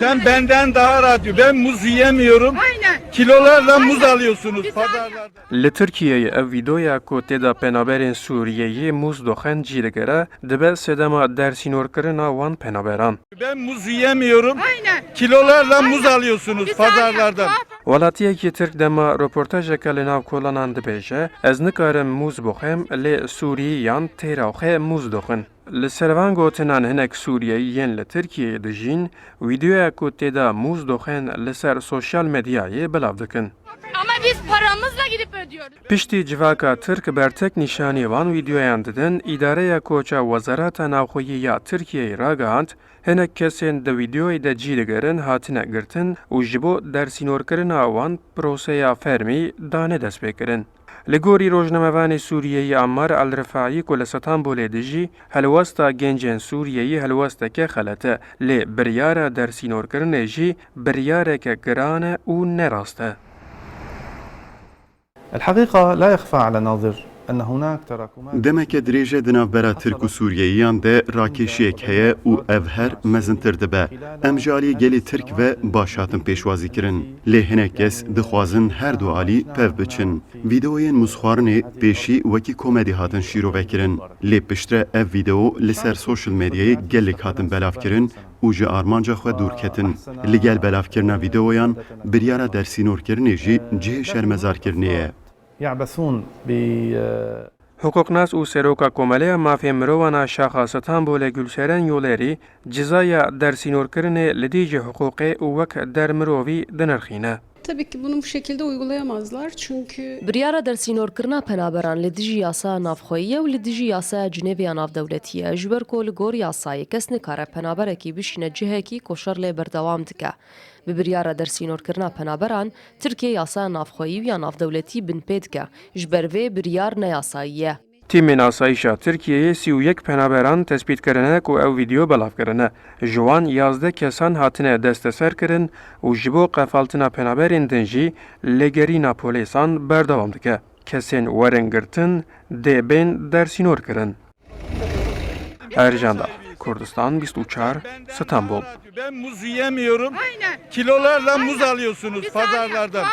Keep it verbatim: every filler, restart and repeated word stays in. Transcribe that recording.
Sen benden daha rahat diyor. Ben muz yiyemiyorum. Aynen. Kilolarla muz alıyorsunuz pazarlarda. Li Tirkiyeyê ev vîdeoya ku tê de penaberên Sûriyeyê mûz doxin cî digire, dibe sedema dersînorkirina wan penaberan. Ben muz yiyemiyorum. Aynen. Kilolarla muz alıyorsunuz pazarlarda. Welatiyekî Tirk dema roportajeke li nav kolanan dibêje, ez nikarim mûz bixwim, lê Sûriyiyan têra xwe mûz dixwin. Li ser van gotinan hinek Sûriyeyî yên li Tirkiyeyê dijîn, vîdeoya ku tê de mûz doxên li ser sosyal medyayê belav dikin. Ama biz paramızla gidip ödüyoruz. Piştî civaka Tirk bertek nîşanî van vîdeoyan didin, Îdareya Koça Wezareta Navxweyî ya Tirkiyeyê ragihand, hinek kesên di vîdeoyê de cî digirin hatine girtin û ji bo dersînorkirina wan proseya fermî dane destpêkirin. Li gorî rojnamevanê Sûriyeyî Ammar El Rifaî ku li Stenbolê dijî, helwesta gencên Sûriyeyî helwesteke xelet e, lê biryara dersînorkirinê jî biryareke giran e û nerast e. الحقيقة لا يخفى على الناظر أن هناك تراكمات. Demeke dirêj e di navbera Tirk û Sûriyeyiyan de rakêşiyek heye û ev her mezintir dibe. Em ji aliyê gelê Tirk ve baş hatin pêşwazîkirin. Lê hinek kes dixwazin her du alî pev biçin. Vîdeoyên mûzxwarinê pêşî wekî komedî hatin şîrovekirin. Lê piştre ev vîdeo li ser sosyal medyayê gelek hatin belavkirin û ji armanca xwe dûr ketin. Li gel belavkirina vîdeoyan, biryara dersînorkirinê jî cihê şermezarkirinê ye. يعبثون ب، Hiqûqnas û Seroka Komeleya Mafê Mirovan a Şaxa Stenbolê Gülseren Yolerî cizaya dersînorkirinê li dijî hiqûqê û wek dermirovî dinirxîne. Tabii ki bunu bu şekilde uygulayamazlar çünkü. Biryara dersînorkirina penaberan li dijî yasaya navxweyî ye û li dijî yasaya Cinêvê ya navdewletî ye, ji ber ku li gor yasayê kes nikare penaberekî bişîne cihekî ku şer lê berdewam dike. Bi biryara dersînorkirina penaberan, Tirkiye yasaya navxweyî û ya navdewletî binpê dike, ji ber vê biryar neyasayî ye. Tîmên asayîşa Tirkiyeyê sî û yek penaberan tespît kirine ku ew vîdeo belav kirine. Ji wan yazdeh kesan hatine desteserkirin û ji bo qefaltina penaberên din jî lêgerîna polîsan berdewam dike. Kesên werin girtin dê bên dersînorkirin. Ercan Dağ, Kurdistan bîst û çar, Stenbol. Ben muz yiyemiyorum. Aynen. Kilolarla muz alıyorsunuz pazarlardan.